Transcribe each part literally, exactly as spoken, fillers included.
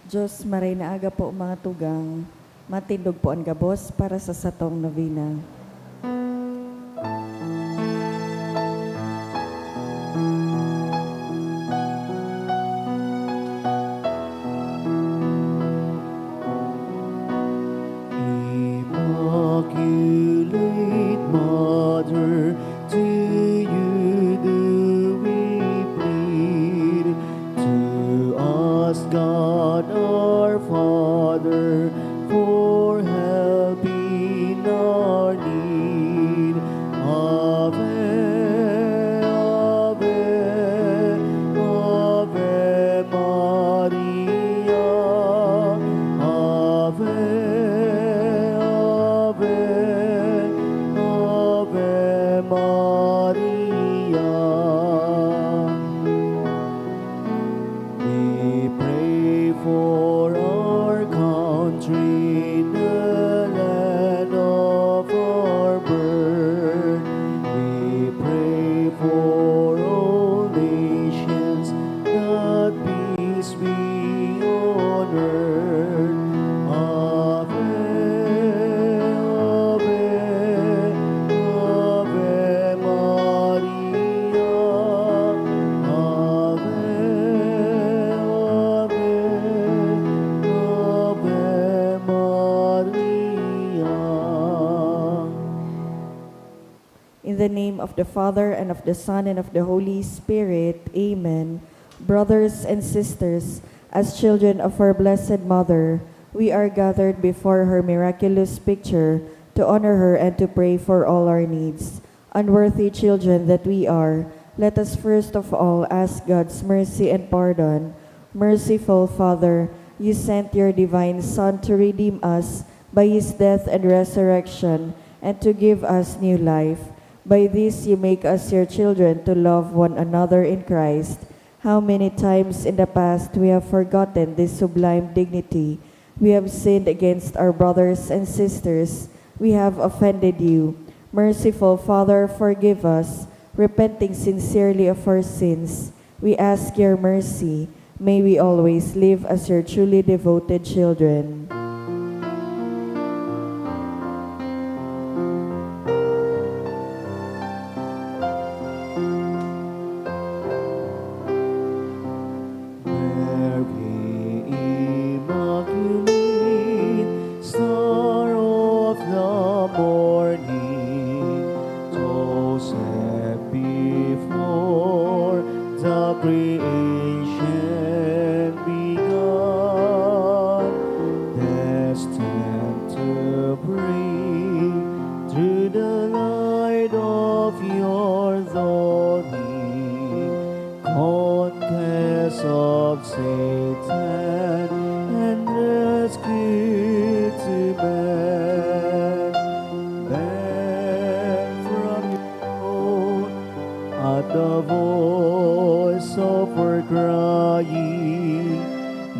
Diyos, maray na aga po, mga tugang. Matindog po an gabos para sa satong novena. Immaculate Mother, to you do we plead. To us, God our Father, for help in our need. Ave, Ave, Ave Maria. Ave, Ave, Ave Maria. We pray for our country, the land of our birth. We pray for all nations, that peace be on earth. Ave, Ave, Ave Maria. Ave, Ave, Ave Maria. In the name of the Father, and of the Son, and of the Holy Spirit. Amen. Brothers and sisters, as children of our Blessed Mother, we are gathered before her miraculous picture to honor her and to pray for all our needs. Unworthy children that we are, let us first of all ask God's mercy and pardon. Merciful Father, you sent your divine Son to redeem us by his death and resurrection, and to give us new life. By this you make us your children to love one another in Christ. How many times in the past we have forgotten this sublime dignity. We have sinned against our brothers and sisters. We have offended you. Merciful Father, forgive us, repenting sincerely of our sins. We ask your mercy. May we always live as your truly devoted children. Mary Immaculate, Star of the morning, though set before the creation begun, destined to bring through the light of your dawning, conquest of Satan and rescue to man. Then from your throne, at the voice of her crying,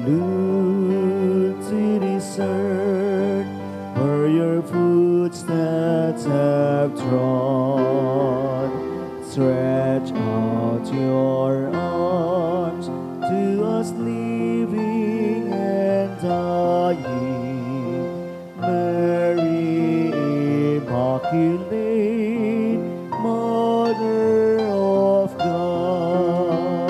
look to this earth where your footsteps have trod. Stretch out your arms to us living and dying. Mary Immaculate, Mother of God.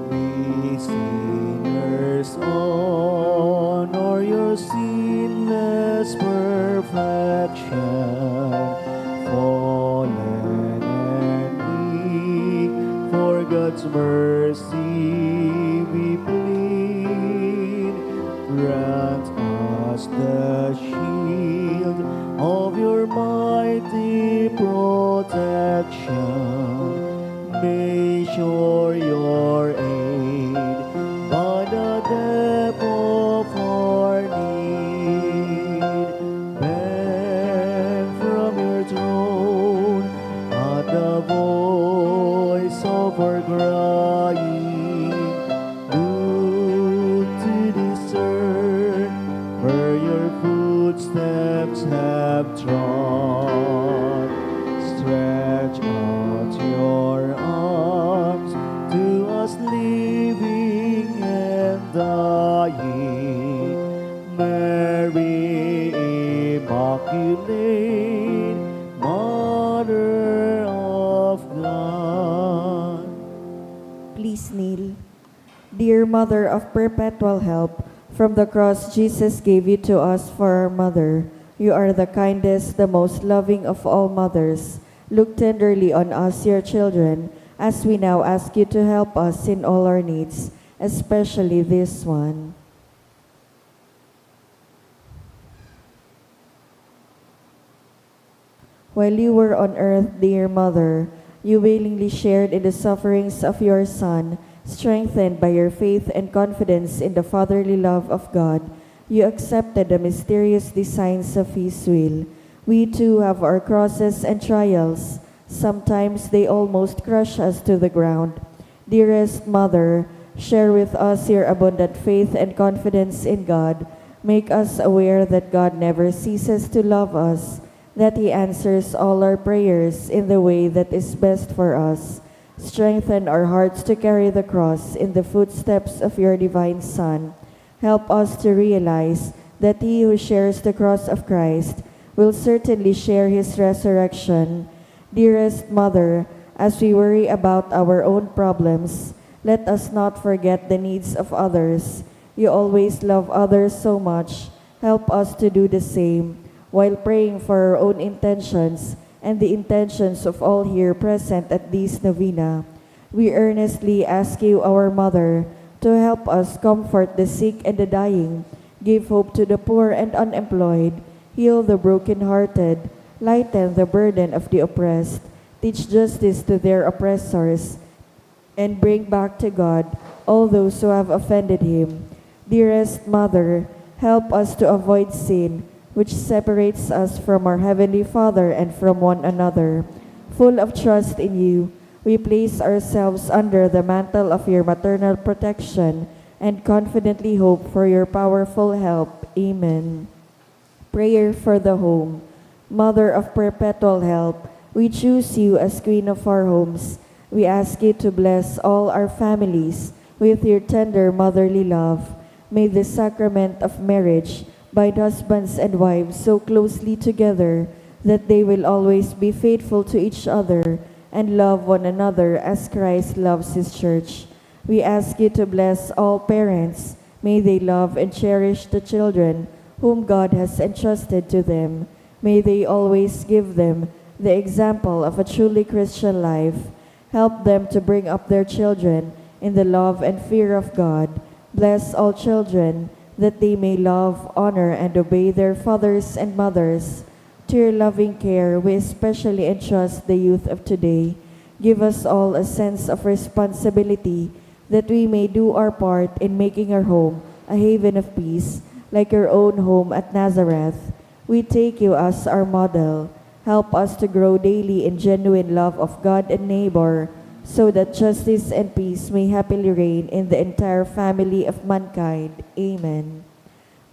We sinners honor your sinless perfection, fallen and weak, for God's mercy we plead. Grant us the shield of your mighty protection. May sure your aid by the depth of our need. Bend from your throne at the voice of our crying. Look to this earth where your footsteps have trod. Stretch out your arms to us living Immaculate Mother of God. Please kneel. Dear Mother of Perpetual Help, from the cross Jesus gave you to us for our mother. You are the kindest, the most loving of all mothers. Look tenderly on us, your children, as we now ask you to help us in all our needs, especially this one. While you were on earth, dear Mother, you willingly shared in the sufferings of your Son, strengthened by your faith and confidence in the fatherly love of God. You accepted the mysterious designs of His will. We too have our crosses and trials. Sometimes they almost crush us to the ground. Dearest Mother, share with us your abundant faith and confidence in God. Make us aware that God never ceases to love us, that He answers all our prayers in the way that is best for us. Strengthen our hearts to carry the cross in the footsteps of your divine Son. Help us to realize that he who shares the cross of Christ will certainly share his resurrection. Dearest Mother, as we worry about our own problems, let us not forget the needs of others. You always love others so much. Help us to do the same while praying for our own intentions and the intentions of all here present at this novena. We earnestly ask you, our Mother, to help us comfort the sick and the dying, give hope to the poor and unemployed, heal the brokenhearted, lighten the burden of the oppressed, teach justice to their oppressors, and bring back to God all those who have offended Him. Dearest Mother, help us to avoid sin, which separates us from our Heavenly Father and from one another. Full of trust in you, we place ourselves under the mantle of your maternal protection and confidently hope for your powerful help. Amen. Prayer for the Home. Mother of Perpetual Help, we choose you as Queen of our homes. We ask you to bless all our families with your tender motherly love. May the sacrament of marriage bind husbands and wives so closely together that they will always be faithful to each other and love one another as Christ loves His church. We ask you to bless all parents. May they love and cherish the children whom God has entrusted to them. May they always give them the example of a truly Christian life. Help them to bring up their children in the love and fear of God. Bless all children that they may love, honor, and obey their fathers and mothers. To your loving care, we especially entrust the youth of today. Give us all a sense of responsibility that we may do our part in making our home a haven of peace, like your own home at Nazareth. We take you as our model. Help us to grow daily in genuine love of God and neighbor, so that justice and peace may happily reign in the entire family of mankind. Amen.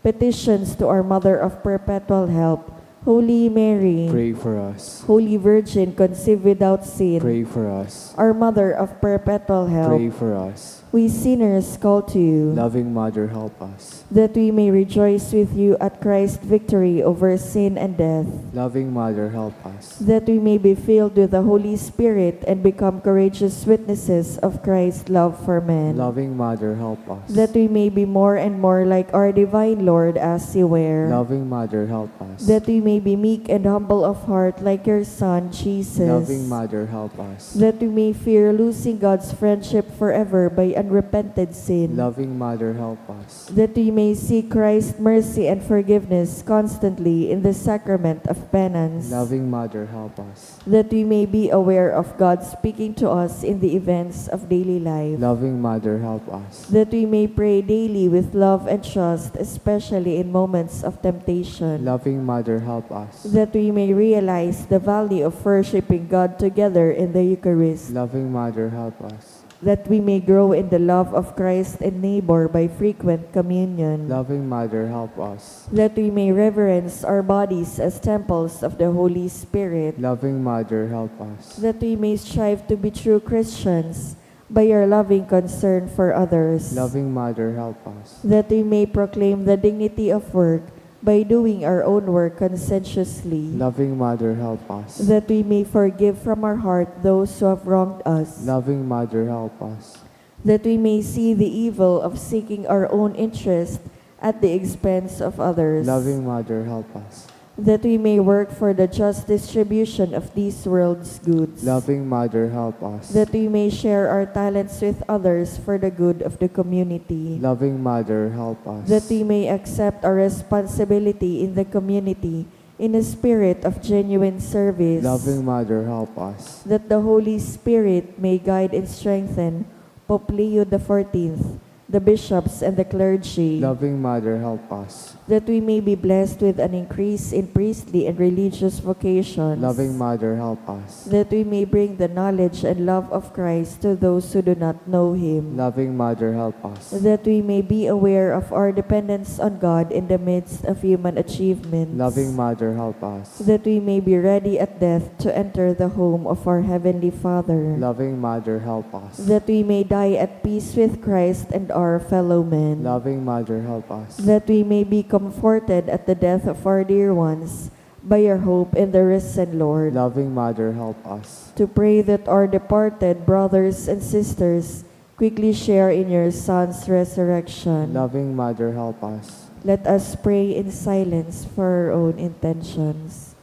Petitions to our Mother of Perpetual Help, Holy Mary. Pray for us. Holy Virgin conceived without sin. Pray for us. Our Mother of Perpetual Help. Pray for us. We sinners call to you. Loving Mother, help us. That we may rejoice with you at Christ's victory over sin and death. Loving Mother, help us. That we may be filled with the Holy Spirit and become courageous witnesses of Christ's love for men. Loving Mother, help us. That we may be more and more like our divine Lord as you were. Loving Mother, help us. That we may be meek and humble of heart like your Son, Jesus. Loving Mother, help us. That we may fear losing God's friendship forever by unrepented sin. Loving Mother, help us. That we may seek Christ's mercy and forgiveness constantly in the sacrament of penance. Loving Mother, help us. That we may be aware of God speaking to us in the events of daily life. Loving Mother, help us. That we may pray daily with love and trust, especially in moments of temptation. Loving Mother, help us. That we may realize the value of worshiping God together in the Eucharist. Loving Mother, help us. That we may grow in the love of Christ and neighbor by frequent communion. Loving Mother, help us. That we may reverence our bodies as temples of the Holy Spirit. Loving Mother, help us. That we may strive to be true Christians by our loving concern for others. Loving Mother, help us. That we may proclaim the dignity of work by doing our own work conscientiously, Loving Mother, help us. That we may forgive from our heart those who have wronged us, Loving Mother, help us. That we may see the evil of seeking our own interest at the expense of others, Loving Mother, help us. That we may work for the just distribution of this world's goods, Loving Mother, help us. That we may share our talents with others for the good of the community, Loving Mother, help us. That we may accept our responsibility in the community in a spirit of genuine service, Loving Mother, help us. That the Holy Spirit may guide and strengthen Pope Leo the fourteenth, the bishops, and the clergy, Loving Mother, help us. That we may be blessed with an increase in priestly and religious vocations, Loving Mother, help us. That we may bring the knowledge and love of Christ to those who do not know Him, Loving Mother, help us. That we may be aware of our dependence on God in the midst of human achievements, Loving Mother, help us. That we may be ready at death to enter the home of our Heavenly Father, Loving Mother, help us. That we may die at peace with Christ and our fellow men, Loving Mother, help us. That we may be comforted at the death of our dear ones by our hope in the risen Lord, Loving Mother, help us. To pray that our departed brothers and sisters quickly share in your Son's resurrection. Loving Mother, help us. Let us pray in silence for our own intentions.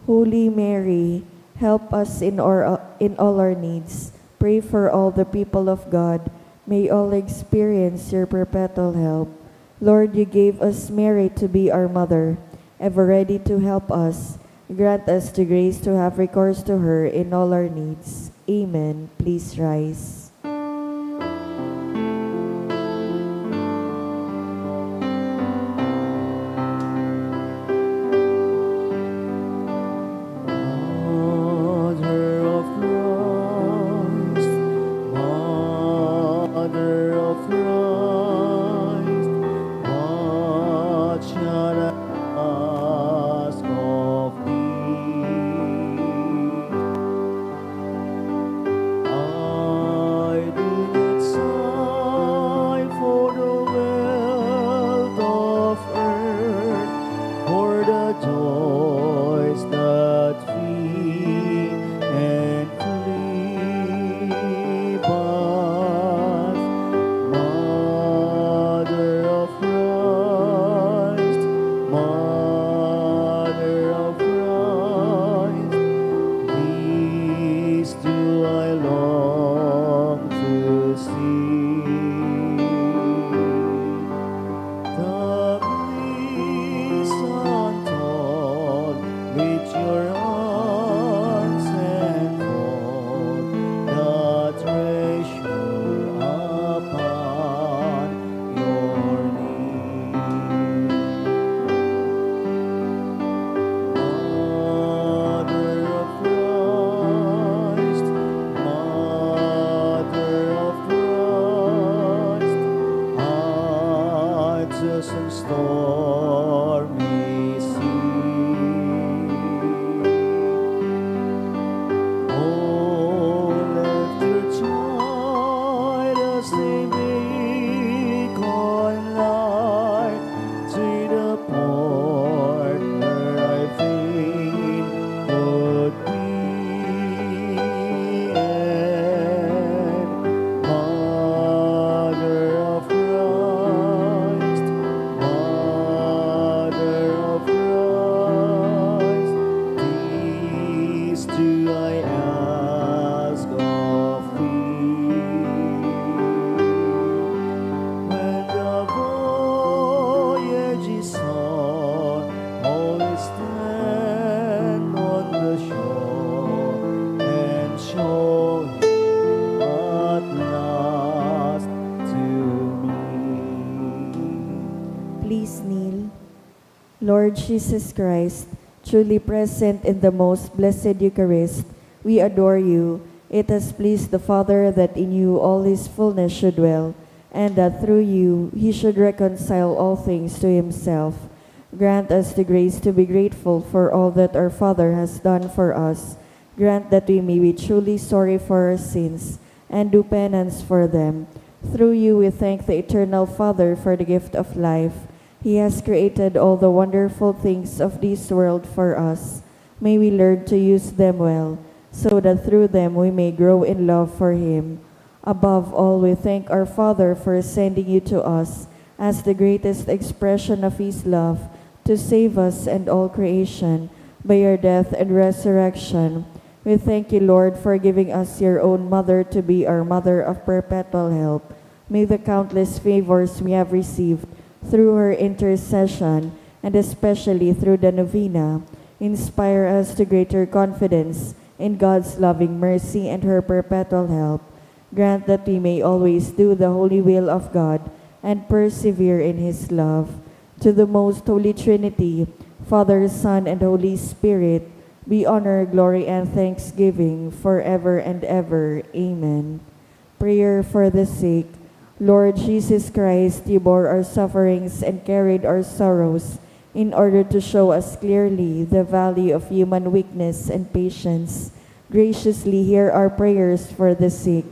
Holy Mary, help us in, our, in all our needs. Pray for all the people of God. May all experience your perpetual help. Lord, you gave us Mary to be our mother, ever ready to help us. Grant us the grace to have recourse to her in all our needs. Amen. Please rise. Mother of Christ, Mother of Christ, what shall I ask of thee? I do not sigh for the wealth of earth, for the joys that flee and flee, but Mother of Christ, Mother of Christ, this do I long to see. The bliss untold which your arms enfold, the treasure upon your knee. Mother of Christ, Mother of Christ, at the stormy sea. Oh, lift your child as a beacon light to the port where I fain would be. And Mother of Christ, Mother of Christ, this do I ask of thee. When the voyage is on, always stand on the shore and show him at last to me. Please kneel. Lord Jesus Christ, truly present in the most blessed Eucharist, we adore you. It has pleased the Father that in you all his fullness should dwell, and that through you he should reconcile all things to himself. Grant us the grace to be grateful for all that our Father has done for us. Grant that we may be truly sorry for our sins and do penance for them. Through you, we thank the Eternal Father for the gift of life. He has created all the wonderful things of this world for us. May we learn to use them well, so that through them we may grow in love for Him. Above all, we thank our Father for sending you to us as the greatest expression of His love to save us and all creation by your death and resurrection. We thank you, Lord, for giving us your own Mother to be our Mother of perpetual help. May the countless favors we have received through her intercession, and especially through the novena, inspire us to greater confidence in God's loving mercy and her perpetual help. Grant that we may always do the holy will of God and persevere in His love. To the most Holy Trinity, Father, Son, and Holy Spirit, be honor, glory, and thanksgiving forever and ever. Amen. Prayer for the sick. Lord Jesus Christ, you bore our sufferings and carried our sorrows in order to show us clearly the value of human weakness and patience. Graciously hear our prayers for the sick.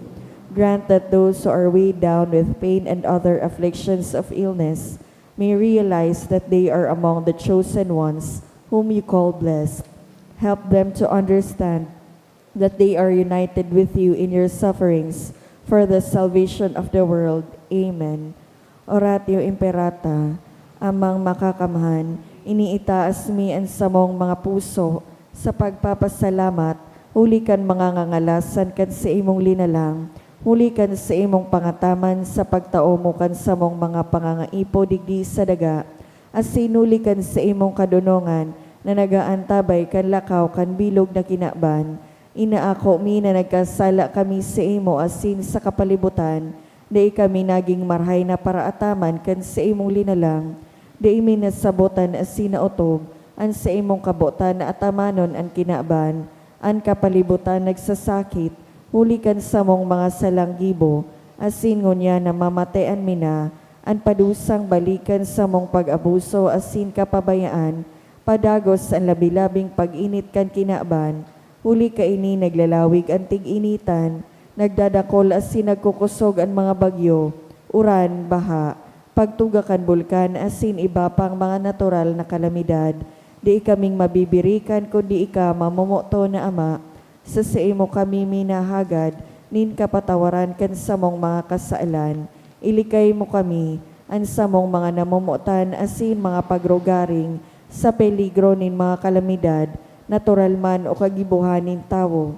Grant that those who are weighed down with pain and other afflictions of illness may realize that they are among the chosen ones whom you call blessed. Help them to understand that they are united with you in your sufferings for the salvation of the world. Amen. Oratio Imperata. Amang Makakamhan, iniitaas mi an samong mga puso sa pagpapasalamat huli kan mga ngangalasan kan saimong linalang, huli kan saimong pangataman sa pagtao mo kan samong mga pangangaipo digdi sa daga, asin huli kan saimong kadonongan na nag-aantabay kan lakaw kan bilog na kinaban. Inaako mi na nagkasala kami saimo asin sa kapalibutan, dai kami nagin marahay na paraataman kan saimong linalang. Dai mi nasabotan asin naotob an saimong kabotan na atamanon an kinaban, an kapalibutan nagsasakit, huli kan samong mga salang gibo, asin ngunyan namamatean mi na an padusang balik kan samong pag-abuso asin kapabayaan, padagos an labi-labing pag-init kan kinaban, huli kaini naglalawig an tig-initan, nagdadakol asin nagkukosog an mga bagyo, uran, baha, pagtuga kan bulkan asin iba pang mga natural na kalamidad. Dai kaming mabibirikan kundi ika, mamomoton na Ama. Sa saimo kami minahagad nin kapatawaran kan samong mga kasalan. Ilikay mo kami, an samong mga namomotan asin mga pagrugaring, sa peligro nin mga kalamidad, natural man o kagibohan nin tawo.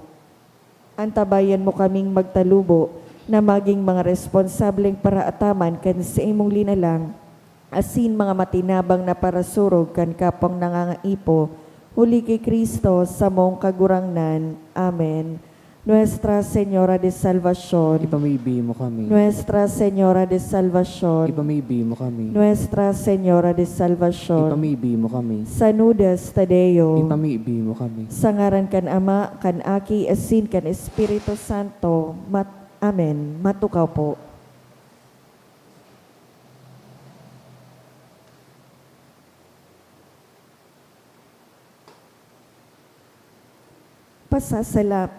Antabayan mo kaming magtalubo na magin mga responsableng paraataman kan saimong linalang, asin mga matinabang na parasurog kan kapwang nangangaipo, huli ki Cristo, samong Kagurangnan. Amen. Nuestra Señora de Salvacion. Ipamibi mo kami. Nuestra Señora de Salvacion. Ipamibi mo kami. Nuestra Señora de Salvacion. Ipamibi mo kami. Sanudes ta Deo. Ipamibi mo kami. Sa ngaran kan Ama, kan Aki, asin kan Espiritu Santo. Mat-, Amen. Matukaw po. Pasasala-,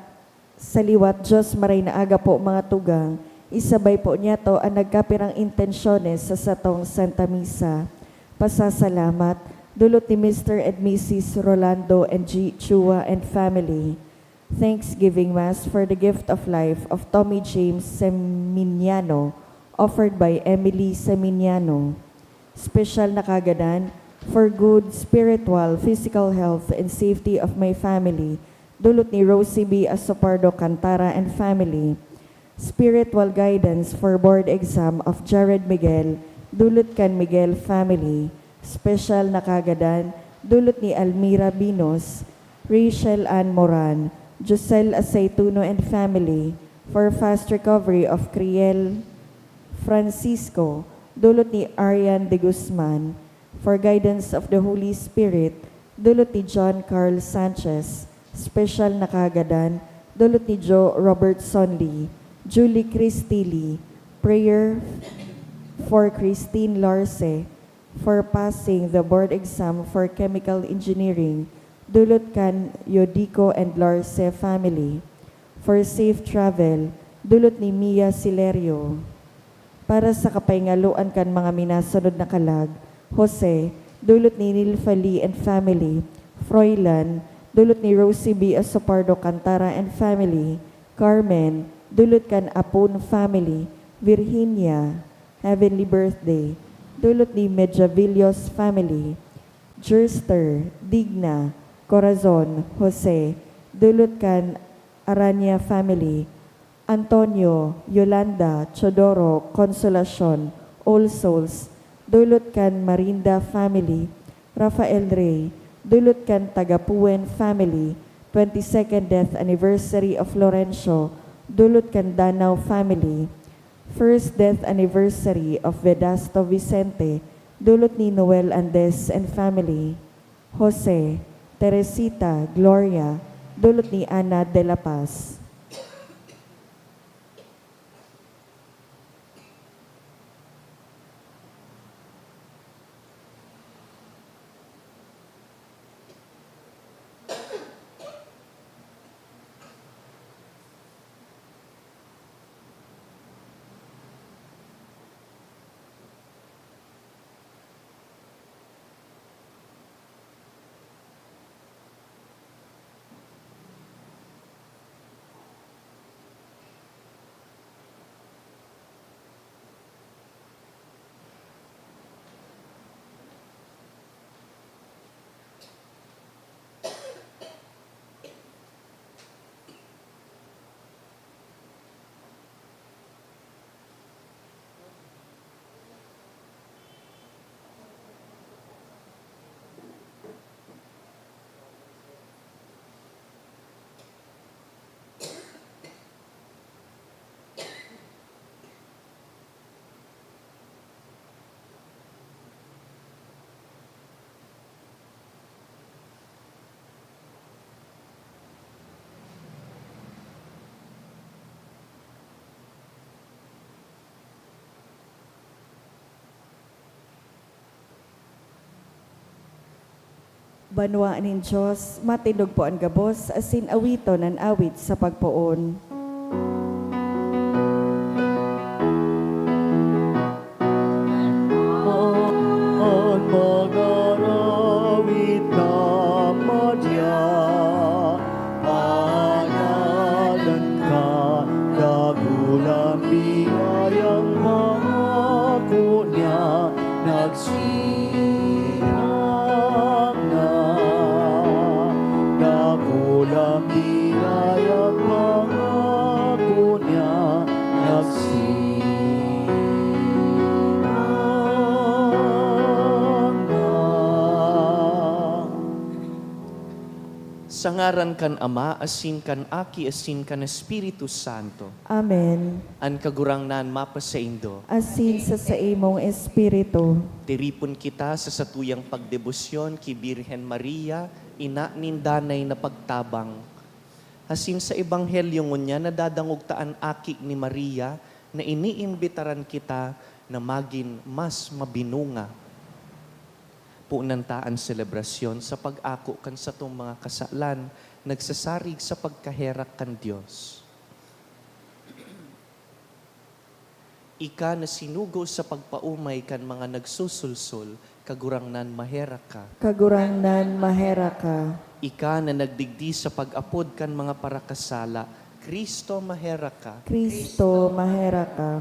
sa liwat, Diyos, maray na aga po, mga tugang, isabay po niyato an nagkapirang intensyones sa satong Santa Misa. Pasasalamat, dulot ni Mister and Missus Rolando and G. Chua and family. Thanksgiving Mass for the gift of life of Tommy James Seminiano, offered by Emily Seminiano. Special na kagadan for good spiritual, physical health and safety of my family, dulot ni Rosie B. Asopardo Cantara and family. Spiritual guidance for board exam of Jared Miguel, dulot kan Miguel family. Special na kagadan, dulot ni Almira Binos, Rachel Ann Moran, Josel Aceituno and family, for fast recovery of Criel Francisco, dulot ni Arian de Guzman, for guidance of the Holy Spirit, dulot ni John Carl Sanchez. Special na kagadan, dulot ni Jo Robertson Lee, Julie Christy Lee, prayer for Christine Larce, For passing the board exam for chemical engineering, dulot kan Yodico and Lorce family. For safe travel, dulot ni Mia Silerio. Para sa kapahingaloan kan mga minasunod na kalag, Jose, dulot ni Nilfa Lee and family. Froilan, dulot ni Rosie B. Asopardo Cantara and family. Carmen, dulot kan Apon family. Virginia, Heavenly Birthday, dulot ni Medjavillos family. Jerster, Digna, Corazon, Jose, dulot kan Aranya family. Antonio, Yolanda, Teodoro, Consolacion, All Souls, dulot kan Marinda family. Rafael Rey, dulot kan Tagapuen family. Twenty-second death anniversary of Florencio, dulot kan Danao family. First death anniversary of Vedasto Vicente, dulot ni Noel Andes and family. Jose, Teresita, Gloria, dulot ni Ana de la Paz. Banwaan nin Dios, matindog po an gabos, asin awiton an awit sa pagpoon. An mag-arawit na madya, pangalan ka, dakulang biyayang pangako niya, nagsilang na. Dakulang biyayang pangako niya, nagsilang na. Sa ngaran kan Ama, asin kan Aki, asin kan Espiritu Santo. Amen. An Kagurangnan mapasaindo. Asin sa saimong espiritu. Tiripon kita sa satuyang pagdebosyon ki Birhen Maria, ina nin danay na pagtabang. Asin sa Ebanghelyo ngunyan, nadadangog ta an aki ni Maria na iniimbitaran kita na magin mas mabinunga. Ponan ta an selebrasyon sa pag-ako kan satong mga kasalan, nagsasarig sa pagkaherak kan Dios. Ika na sinugo sa pagpaomay kan mga nagsusulsol, Kagurangnan, maherak ka. Kagurangnan, maherak ka. Ika na nagdigdi sa pag-apod kan mga parakasala, Cristo, maherak ka. Cristo, maherak ka.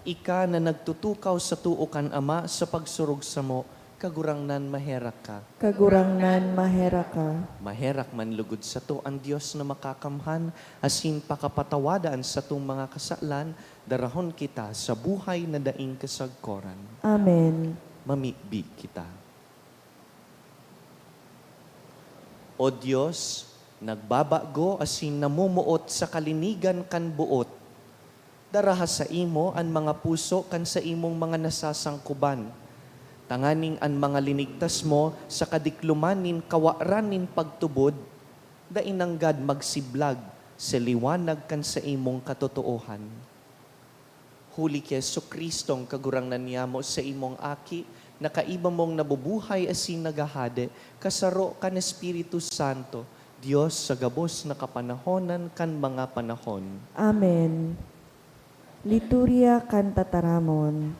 Ika na nagtutukaw sa too kan Ama sa pagsurog samo, Kagurangnan, maherak ka. Kagurangnan, maherak ka. Maherak man lugod sato an Dios na makakamhan, asin pakapatawada an satong mga kasalan, darahon kita sa buhay na daing kasagkoran. Amen. Mamibi kita. O Dios, nagbabago asin namumuot sa kalinigan kan boot, daraha saimo an mga puso kan saimong mga nasasangkoban, tanganing an mga linigtas mo sa kadikloman nin kawaran nin pagtubod, dai nanggad magsiblag sa liwanag kan saimong katotoohan. Huli ki Jesu-Cristong Kagurangnan niyamo, saimong Aki, na kaiba mong nabubuhay asin naghahade, kasaro kan Espiritu Santo, Dios sa gabos na kapanahonan kan mga panahon. Amen. Liturya kan Tataramon.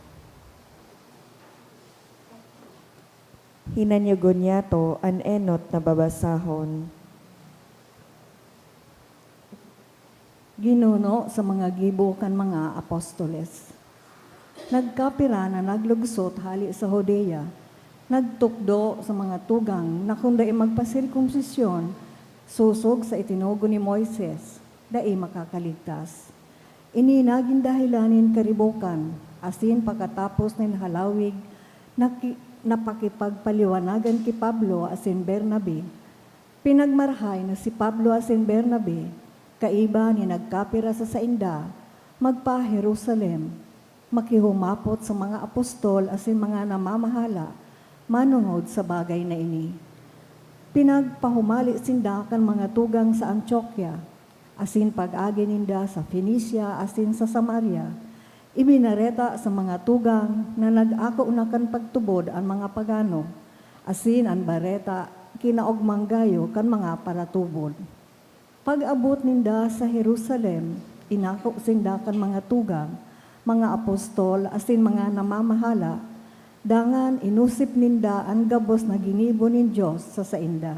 Hinanyogon niyato an enot na babasahon. Ginuno sa mga gibo kan mga apostoles. Nagkapira na naglugsot hale sa Judea, nagtukdo sa mga tugang na kun dai magpasirkumsisyon sosog sa itinugon ni Moises, dai makakaligtas. Ini nagin dahelan nin karibokan, asin pakatapos nin halawig, naki-, napakipagpaliwanagan ki Pablo asin Bernabe. Pinagmarahay na si Pablo asin Bernabe, kaiba nin nagkapira sa sainda, magpa-Jerusalem, makihumapot sa mga apostol asin mga namamahala manongod sa bagay na ini. Pinagpahumali sinda kan mga tugang sa Antiokia, asin pag-agi ninda sa Fenicia asin sa Samaria, ibinareta sa mga tugang na nag-ako na kan pagtubod an mga pagano, asin an bareta kinaogmang gayo kan mga paratubod. Pag-abot ninda sa Jerusalem, inako sinda kan mga tugang, mga apostol asin mga namamahala, dangan inosip ninda an gabos na ginibo nin Dios sa sainda.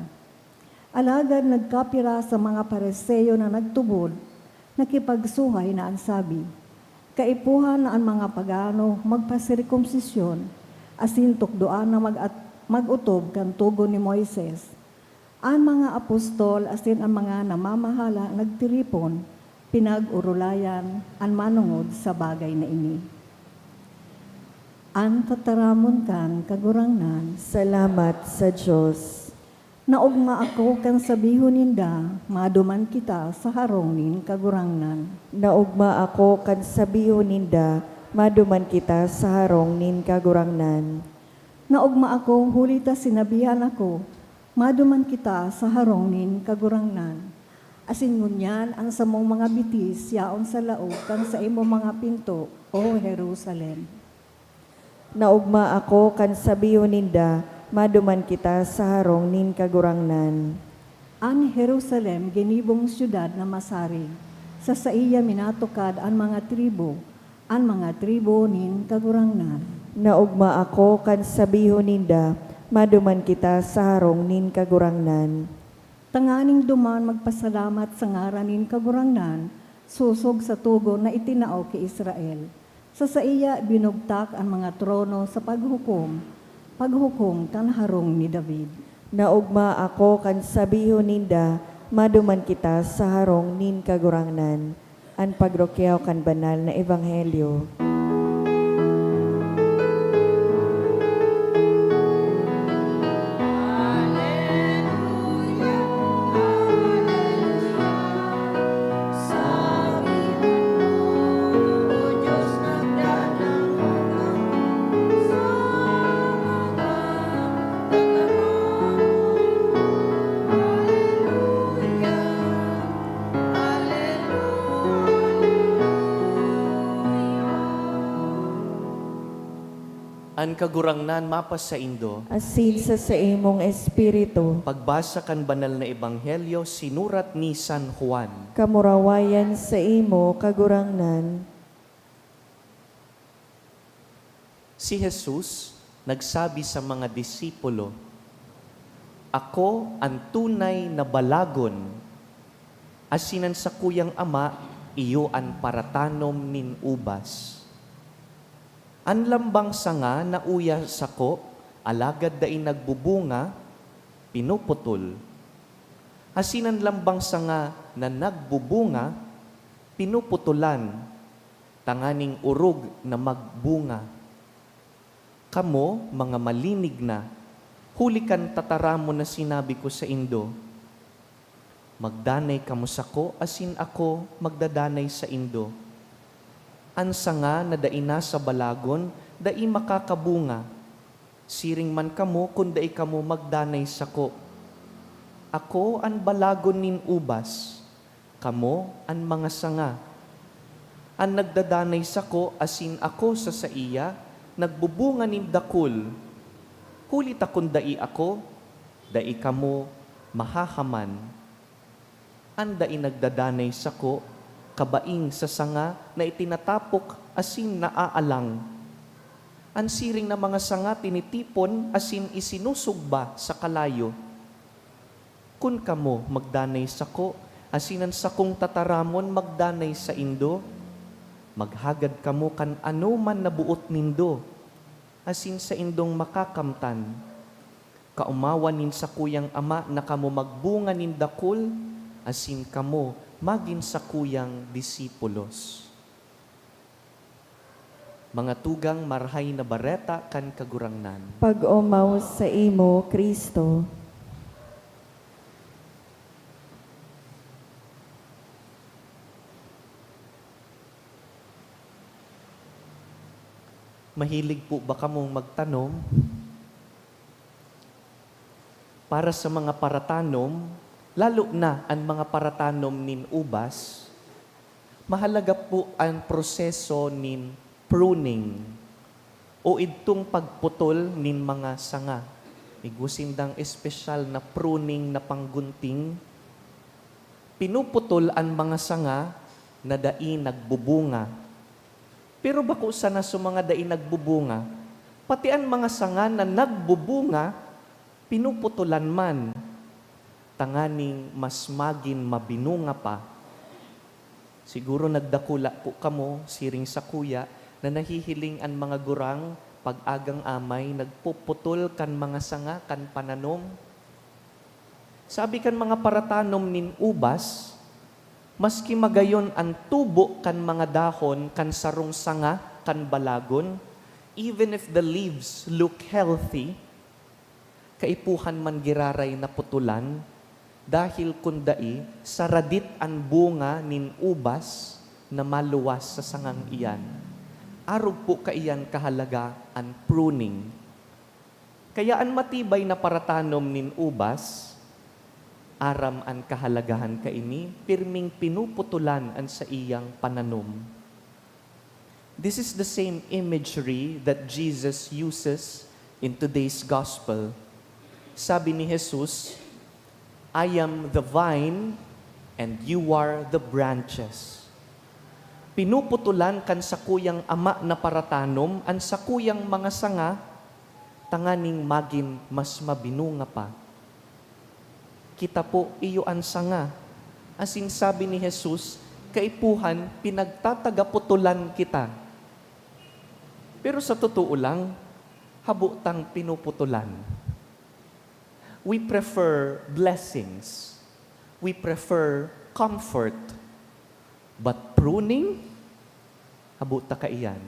Alagad nagkapira sa mga Fariseo na nagtubod, nakipagsuhay na an sabi, "Kaipuhan na an mga pagano magpasirkumsisyon asin tukdoan na mag-at-, mag-otob kan togon ni Moises." An mga apostol asin an mga namamahala nagtiripon, pinag-orolayan an manongod sa bagay na ini. An tataramon kan Kagurangnan. Salamat sa Dios. Naogma ako kan sabihon ninda, "Maduman kita sa harong nin Kagurangnan." Naogma ako kan sabihon ninda, "Maduman kita sa harong nin Kagurangnan." Naogma ako huli ta sinabihan ako, "Maduman kita sa harong nin Kagurangnan." Asin ngunyan an samong mga bitis yaon sa laog kan saimong mga pinto, O Jerusalem. Naogma ako kan sabihon ninda, "Maduman kita sa harong nin Kagurangnan." An Jerusalem ginibong syudad na masarig, sa saiya minatukad an mga tribu, an mga tribu nin Kagurangnan. Naogma ako kan sabihon ninda, "Maduman kita sa harong nin Kagurangnan." Tanganing duman magpasalamat sa ngaran nin Kagurangnan, sosog sa togon na itinao ki Israel. Sa saiya binugtak an mga trono sa paghukom, paghukom kan harong ni David. Naogma ako kan sabihon ninda, "Maduman kita sa harong nin Kagurangnan." An pagrukyaw kan banal na ebanghelyo. An Kagurangnan mapasaindo. Asin sa saimong espiritu. Pagbasa kan Banal na Ebanghelyo sinurat ni San Juan. Kamurawayan saimo, Kagurangnan. Si Jesus nagsabi sa mga disipulo, "Ako an tunay na balagon, asin an sakuyang Ama iyo an paratanom nin ubas. An lambang sanga na uya sako, alagad dai nagbubunga, pinuputol. Asin an lambang sanga na nagbubunga, pinuputolan, tanganing orog na magbunga. Kamo, mga malinig na, huli kan tataramon na sinabi ko saindo, magdanay kamo sako asin ako magdadanay saindo. An sanga na dai nasa balagon, dai makakabunga. Siring man kamo kun dai kamo magdanay sako. Ako an balagon nin ubas, kamo an mga sanga. An nagdadanay sako asin ako sa saiya, nagbubunga nin dakul, Huli ta kun dai ako, dai kamo mahahaman. An dai nagdadanay sako, kabaing sa sanga na itinatapok asin naaalang. An siring na mga sanga tinitipon asin isinusugba sa kalayo. Kun kamo magdanay sako, asin an sakong tataramon magdanay saindo, maghagad kamo kan anoman na boot nindo, asin saindong makakamtan. Kaomawan nin sakuyang Ama na kamo magbunga nin dakul, asin kamo magin sakuyang disipulos. Mga tugang, Marahay na Bareta kan Kagurangnan. Pag-omaw saimo, Cristo. Mahilig po ba kamong magtanom? Para sa mga paratanom, lalo na an mga paratanom nin ubas, mahalaga po an proseso nin pruning o idtong pagputol nin mga sanga. Igwa sindang espesyal na pruning na panggunting. Pinuputol an mga sanga na dai nagbubunga. Pero bako sana sa mga dai nagbubunga, pati an mga sanga na nagbubunga, pinuputulan man, tanganing mas magin mabinunga pa. Siguro nagdakula po kamo, siring sakuya, na nahihiling an mga gurang pag-agang amay nagpuputol kan mga sanga kan pananom. Sabi kan mga paratanom nin ubas, maski magayon an tubo kan mga dahon kan sarong sanga kan balagon, even if the leaves look healthy, kaipuhan man giraray na putulan, dahil kun dai, saradit an bunga nin ubas na maluwas sa sangang iyan. Arog po kaiyan kahalaga an pruning. Kaya an matibay na paratanom nin ubas, aram an kahalagahan kaini, pirming pinuputulan an saiyang pananom. This is the same imagery that Jesus uses in today's gospel. Sabi ni Jesus, "I am the vine and you are the branches." Pinuputulan kan sakuyang ama na paratanom an sakuyang mga sanga tanganing magin mas mabinunga pa. Kita po, iyo an sanga. Asin sabi ni Jesus, kaipuhan, pinagtatagaputulan kita. Pero sa totoo lang, habo tang pinuputulan. We prefer blessings. We prefer comfort. But pruning, habo ta kaiyan.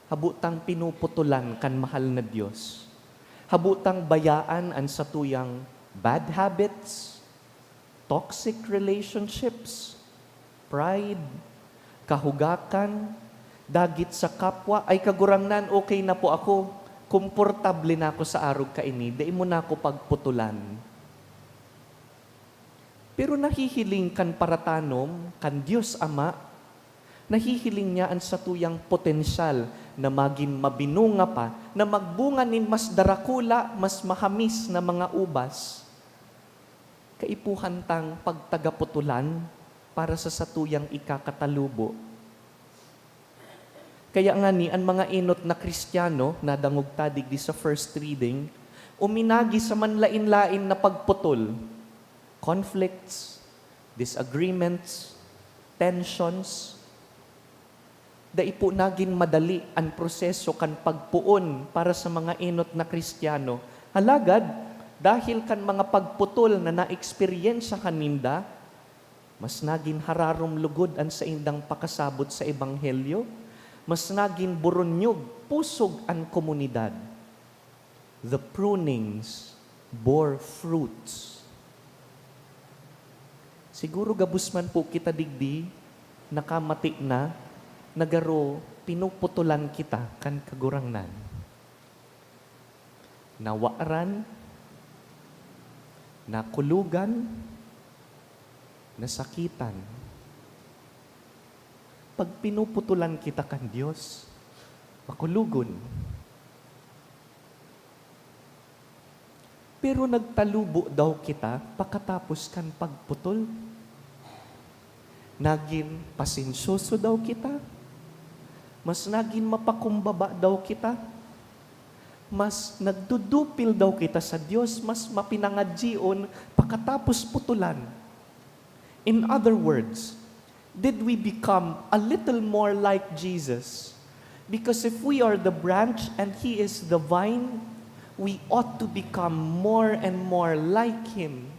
Habo tang pinuputulan kan mahal na Dios. Habo tang bayaan an satuyang bad habits, toxic relationships, pride, kahugakan, dagit sa kapwa. "Ay, Kagurangnan, okay na po ako. Komportable na ako sa arog kaini. Dai mo na ako pagputulan." Pero nahihiling kan paratanom, kan Dios Ama, nahihiling niya an satuyang potensyal na magin mabinunga pa, na magbunga nin mas darakula, mas mahamis na mga ubas. Kaipuhan tang pagtagaputulan para sa satuyang ikakatalubo. Kaya ngani, an mga enot na Kristiyano, nadangog ta digdi sa first reading, uminagi sa manlaen-laen na pagputol, conflicts, disagreements, tensions. Dai po nagin madali an proseso kan pagpoon para sa mga enot na Kristiyano. Alagad, dahil kan mga pagputol na naeksperyensyahan ninda, mas nagin hararom lugod an saindang pakasabot sa ebanghelyo, mas nagin boronyog, pusog an komunidad. The prunings bore fruits. Siguro gabos man po kita digdi nakamati na na garo pinuputulan kita kan Kagurangnan. Nawaran, nakulogan, nasakitan. Pag pinuputulan kita kan Dios, makulogon. Pero nagtalubo daw kita pakatapos kan pagputol. Nagin pasensyoso daw kita. Mas nagin mapakumbaba daw kita. Mas nagdudupil daw kita sa Dios, mas mapinangadyion pakatapos putulan. In other words, did we become a little more like Jesus? Because if we are the branch and He is the vine, we ought to become more and more like Him.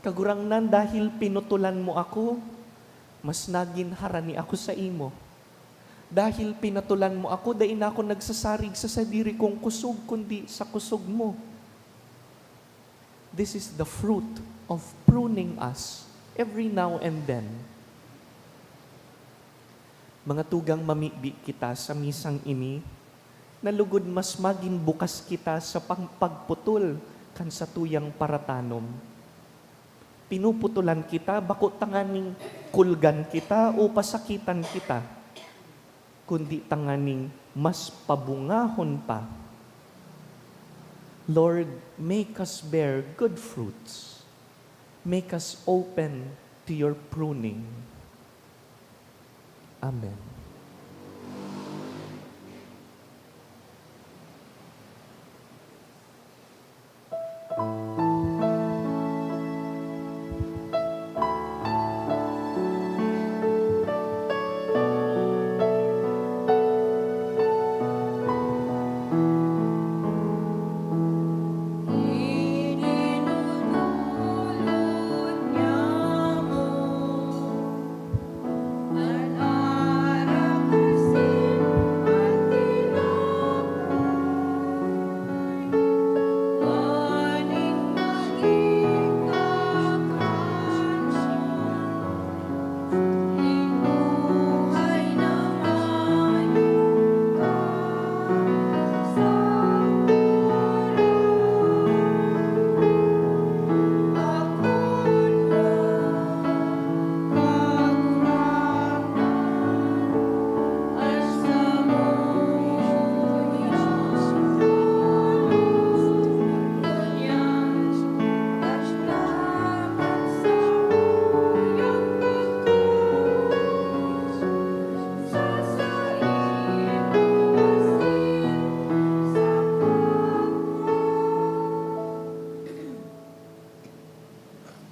Kagurangnan, dahil pinutulan mo ako, mas nagin harani ako sa imo. Dahil pinatulan mo ako, dai na ako nagsasarig sa sadiri kong kusog, kundi sa kusog mo. This is the fruit of pruning us every now and then. Mga tugang, mamibi kita sa misang ini, na lugod mas magin bukas kita sa pang-, pagputol kan satuyang paratanom. Pinuputulan kita, bako tanganing kulgan kita o pasakitan kita, kundi tanganing mas pabungahon pa. Lord, make us bear good fruits. Make us open to your pruning. Amen.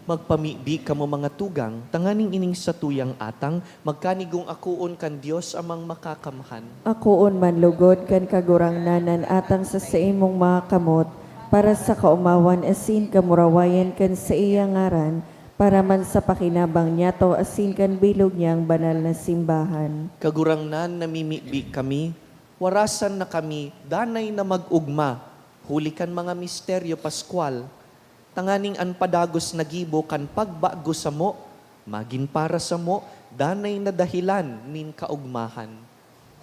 Magpamibi kamo, mga tugang, tanganing ining satuyang atang magkanigong akoon kan Dios Amang Makakamhan. Akoon man lugod kan Kagurangnan an atang sa saimong mga kamot, para sa kaomawan asin kamurawayan kan saiyang ngaran, para man sa pakinabang niyato asin kan bilog niyang banal na simbahan. Kagurangnan, namimibi kami, warasan na kami danay na mag-ogma huli kan mga misteryo paskwal, tanganing an padagos na gibo kan pagbago samo magin para samo danay na dahilan nin kaogmahan,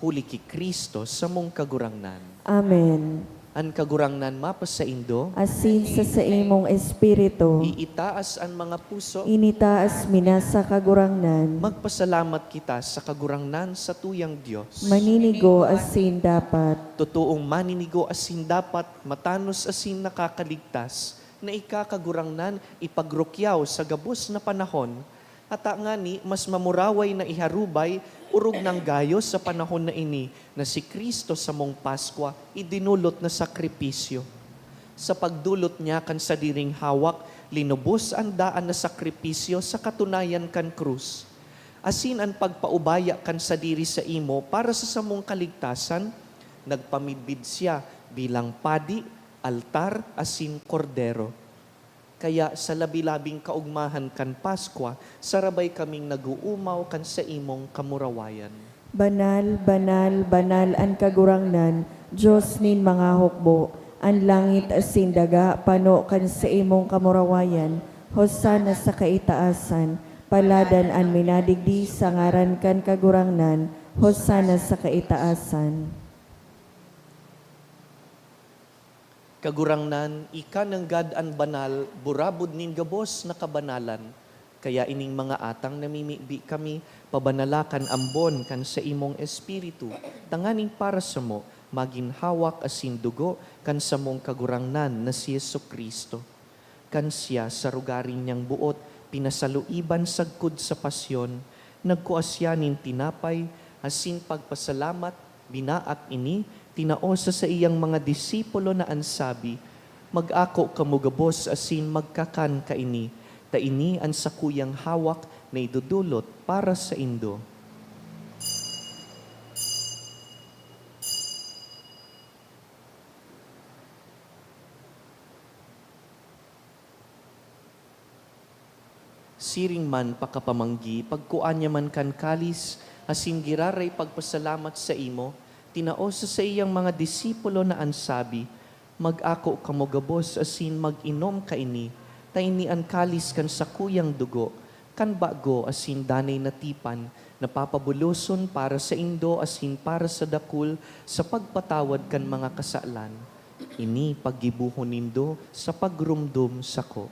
huli ki Cristo samong Kagurangnan. Amen. An Kagurangnan mapasaindo. Asin sa saimong espiritu. Iitaas an mga puso. Initaas mi na sa Kagurangnan. Magpasalamat kita sa Kagurangnan, satuyang Dios. Maninigo asin dapat. Totoong maninigo asin dapat, matanos asin nakakaligtas, na ika, Kagurangnan, ipagrukyaw sa gabos na panahon, ata ngani mas mamuraway na iharubay, orog nang gayo sa panahon na ini, na si Cristo samong Paskwa, idinulot na sakripisyo. Sa pagdulot niya kan sadiring hawak, linubos an daan na sakripisyo sa katunayan kan krus. Asin an pagpaubaya kan sadiri saimo para sa samong kaligtasan, nagpamidbid siya bilang padi, altar, asin kordero. Kaya sa labi-labing kaogmahan kan Paskwa, sarabay kaming nag-oomaw kan saimong kamurawayan. Banal, banal, banal an Kagurangnan, Dios nin mga hukbo. An langit asin daga pano kan saimong kamurawayan. Hosana sa kaitaasan. Paladan an minadigdi sa ngaran kan Kagurangnan. Hosana sa kaitaasan. Kagurangnan, ika nanggad an banal, burabod nin gabos na kabanalan. Kaya ining mga atang namimibi kami, pabanala kan ambon kan saimong Espiritu, tanganing para samo, magin hawak asin dugo kan samong Kagurangnan na si Jesu-Cristo. Kan siya sa rogaring niyang boot pinasaluiban sagkod sa pasyon, nagkua siya nin tinapay, asin pagpasalamat, binaak ini, tinao sa saiyang mga disipulo na an sabi, "Mag-ako kamo gabos asin magkakan kaini, ta ini an sakuyang hawak na idodolot para saindo." Siring man pakapamanggi, pagkua niya man kan kalis, asin giraray pagpasalamat saimo, tinao sa saiyang mga disipulo na an sabi, "Mag-ako kamo gabos asin mag-inom kaini, ta ini an kalis kan sakuyang dugo, kan bago asin danay na tipan, na papabuloson para saindo asin para sa dakul sa pagpatawad kan mga kasalan. Ini paggibohon nindo sa pagromdom sako."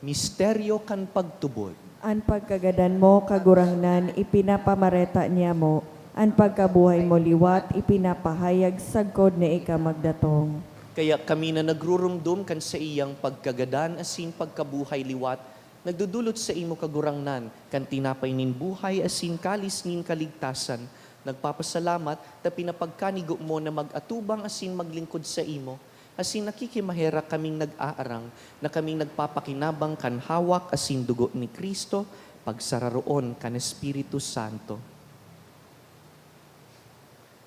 Misteryo kan pagtubod. An pagkagadan mo, Kagurangnan, ipinapamareta niamo, an pagkabuhay mo liwat ipinapahayag sagkod na ika magdatong. Kaya kami na nagruromdom kan saiyang pagkagadan asin pagkabuhay liwat, nagdodolot saimo, Kagurangnan, kan tinapay nin buhay asin kalis nin kaligtasan, nagpapasalamat ta pinapagkanigo mo na mag-atubang asin maglingkod saimo, asin nakikimaherak kaming nag-aarang na kaming nagpapakinabang kan hawak asin dugo ni Cristo, pagsararoon kan Espiritu Santo.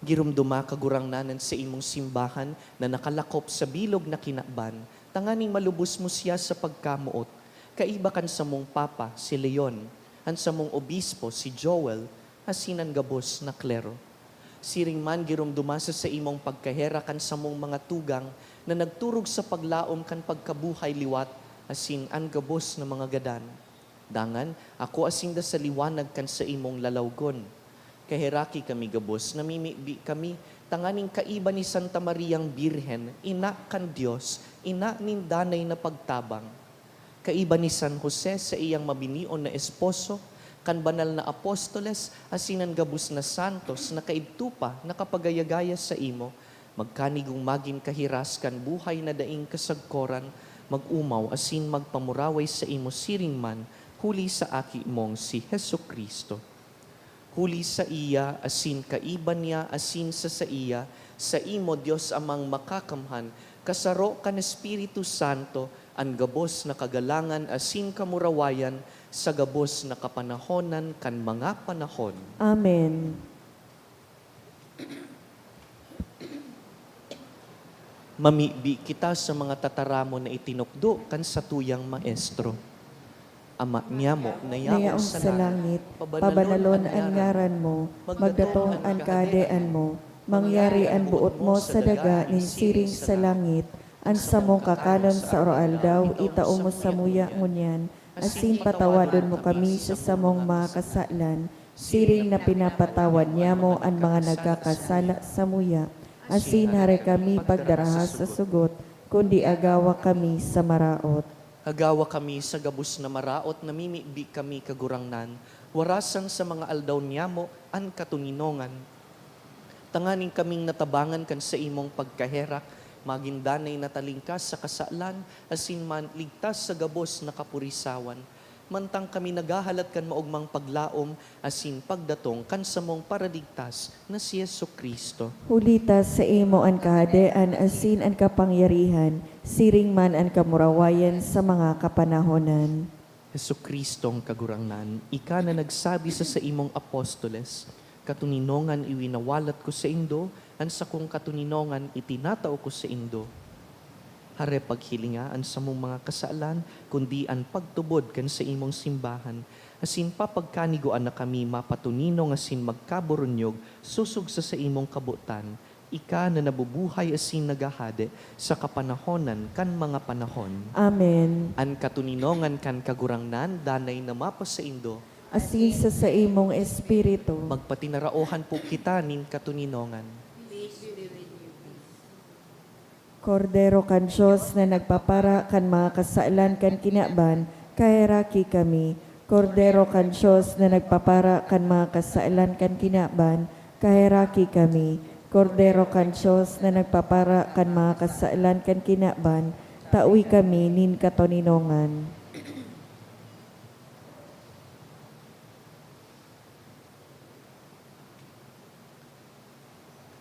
Giromdoma, Kagurangnan, an saimong simbahan na nakalakop sa bilog na kinaban, tanganing malubos mo siya sa pagkamoot, kaiba kan samong Papa, si Leon, an samong Obispo, si Joel, asin an gabos na klero. Siring man, giromdoma sa saimong pagkaherak an samong mga tugang na nagturog sa paglaom kan pagkabuhay liwat, asin an gabos na mga gadan. Dangan, akua sinda sa liwanag kan saimong lalawgon. Kaheraki kami gabos, namimibi kami, tanganing kaiba ni Santa Mariang Birhen, ina kan Dios, ina nin danay na pagtabang. Kaiba ni San Jose, saiyang mabinion na esposo, kan banal na apostoles, asin an gabos na santos na kaidto pa nakapagaya-gaya saimo, magkanigong magin kahiras kan buhay na daing kasagkoran, mag-omaw asin magpamuraway saimo siring man, huli sa Aki mong si Jesu-Cristo. Huli saiya, asin kaiba niya, asin sa saiya, saimo, Dios Amang Makakamhan, kasaro kan Espiritu Santo, an gabos na kagalangan asin kamurawayan sa gabos na kapanahonan kan mga panahon. Amen. Mamibi kita sa mga tataramon na itinukdo kan satuyang Maestro. Ama niamo na yaon sa langit, pabanalon an ngaran mo, magdatong an kahadean mo, mangyari an boot mo sa daga nin siring sa langit. An samong kakanon sa aroaldaw, itao mo samuya ngunyan, asin patawadon mo kami sa samong mga kasalan, siring na pinapatawad niamo an mga nagkakasala samuya. Asin hare kami pagdaraha sa sugot, kundi agawa kami sa maraot. Agawa kami sa gabos na maraot, namimibi kami, Kagurangnan, warasan sa mga aldaw niamo an katoninongan, tanganing kaming natabangan kan saimong pagkaherak, magin danay na talingkas sa kasalan, asin man ligtas sa gabos na kapurisawan, mantang kami naghahalat kan maogmang paglaom asin pagdatong kan samong Paraligtas na si Jesu-Cristo. Huli ta saimo an kahadean asin an kapangyarihan, siring man an kamurawayan sa mga kapanahonan. Jesu-Cristong Kagurangnan, ika na nagsabi sa saimong apostoles, "Katoninongan iwinawalat ko saindo, an sakong katoninongan itinatao ko saindo." Hare paghilinga an samong mga kasalan, kundi an pagtubod kan saimong simbahan, asin papagkanigoan na kami mapatoninong asin magkaburunyog sosog sa saimong kabotan, ika na nabubuhay asin naghahade sa kapanahonan kan mga panahon. Amen. An katoninongan kan Kagurangnan danay na mapasaindo. Asin sa saimong espiritu. Magpatinaraohan po kita nin katoninongan. Kordero kan Dios na nagpapara kan mga kasalan kan kinaban, kaheraki kami. Kordero kan Dios na nagpapara kan mga kasalan kan kinaban, kaheraki kami. Kordero kan Dios na nagpapara kan mga kasalan kan kinaban, tawi kami nin katoninongan.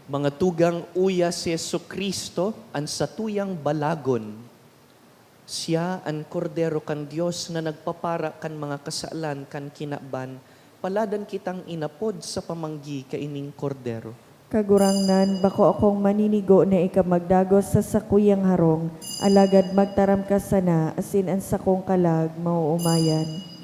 Mga tugang, uya si Jesu-Cristo, an satuyang balagon. Siya an Kordero kan Dios na nagpapara kan mga kasalan kan kinaban. Paladan kitang inapod sa pamanggi kaining Kordero. Kagurangnan, bako akong maninigo na ika magdagos sa sakuyang harong, alagad magtaram ka sana, asin an sakong kalag maoomayan.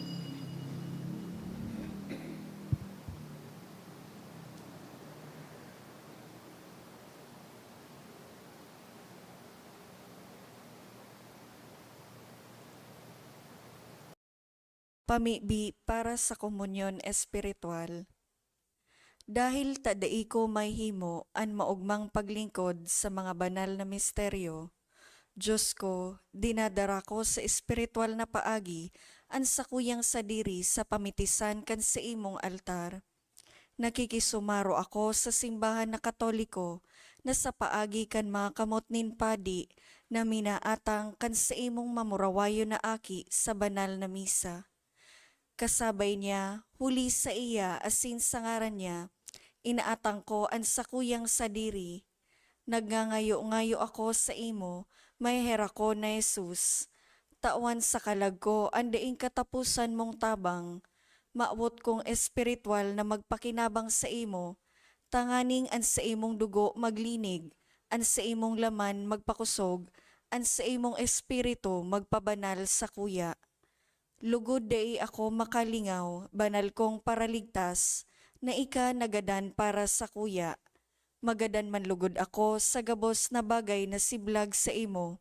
Pamibi para sa komunyon espiritual. Dahil ta dai ko mahihimo an maogmang paglingkod sa mga banal na misteryo, Diyos ko, dinadara ko sa espiritual na paagi an sakuyang sadiri sa pamitisan kan saimong altar. Nakikisumaro ako sa simbahan na Katoliko na sa paagi kan mga kamot nin padi na minaatang kan saimong mamurawayon na aki sa banal na misa. Kasabay niya, huli saiya asin sa ngaran niya, inaatang ko an sakuyang sadiri. Nagngangayo-ngayo ako saimo, maheherakon na Jesus. Tawan sa kalag ko an daing kataposan mong tabang. Mawot kong espiritual na magpakinabang saimo, tanganing an saimong dugo maglinig, an saimong laman magpakosog, an saimong espiritu magpabanal sakuya. Lugod dai ako makalingaw, banal kong Paraligtas, na ika nagadan para sakuya. Magadan man lugod ako sa gabos na bagay na siblag saimo,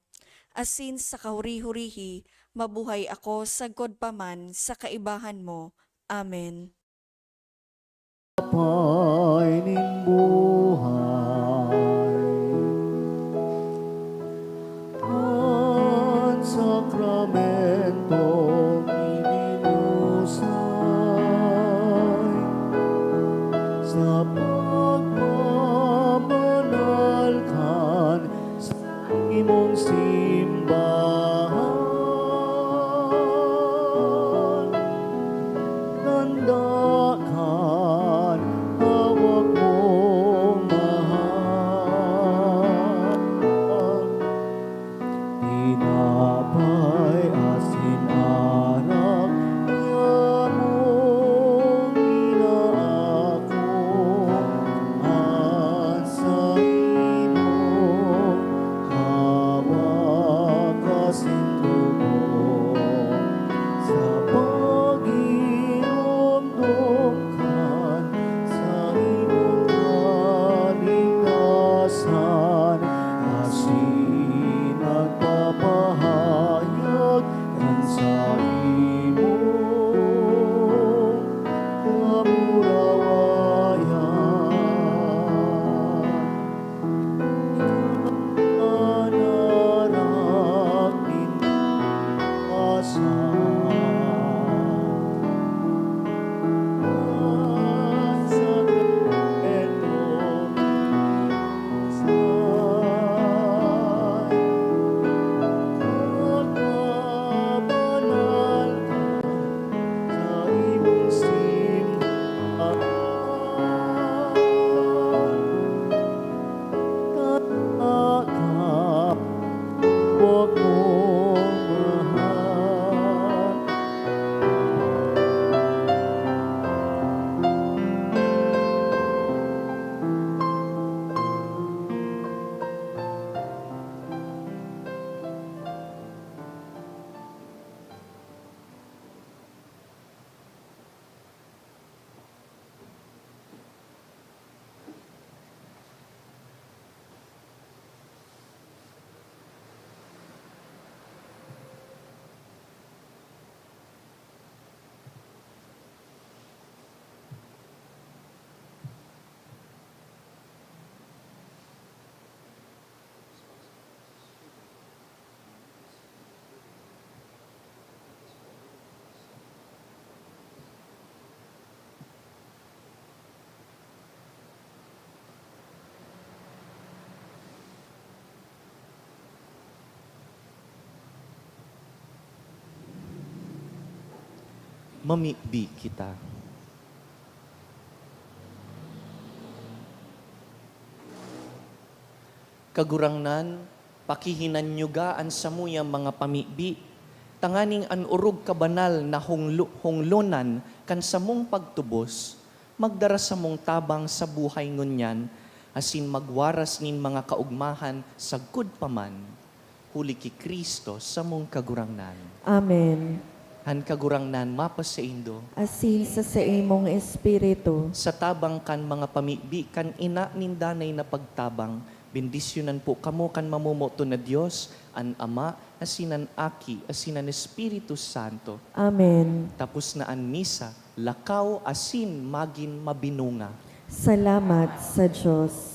asin sa kahuri-hurihi mabuhay ako sagkod pa man sa kaibahan mo. Amen. Apay nin buhay. An sakramentong iminusay sa pagpabanal kan saimong simbahan, tanda kan hawak mong mahal. Tinapay asin arak, niamong inaako. Mamibi kita. Kagurangnan, pakihinanyuga an samuyang mga pamibi, tanganing an orog kabanal na honglo-, honglonan kan samong pagtubos magdara samong tabang sa buhay ngunyan asin magwaras nin mga kaogmahan sagkod pa man, huli ki Cristo samong Kagurangnan. Amen. An Kagurangnan mapasaindo. Asin sa saimong espiritu. Sa tabang kan mga pamibi kan ina nin danay na pagtabang, bendisyonan po kamo kan mamomoton na Dios, an Ama, asin an Aki, asin an Espiritu Santo. Amen. Tapos na an misa, lakaw asin magin mabinunga. Salamat sa Dios.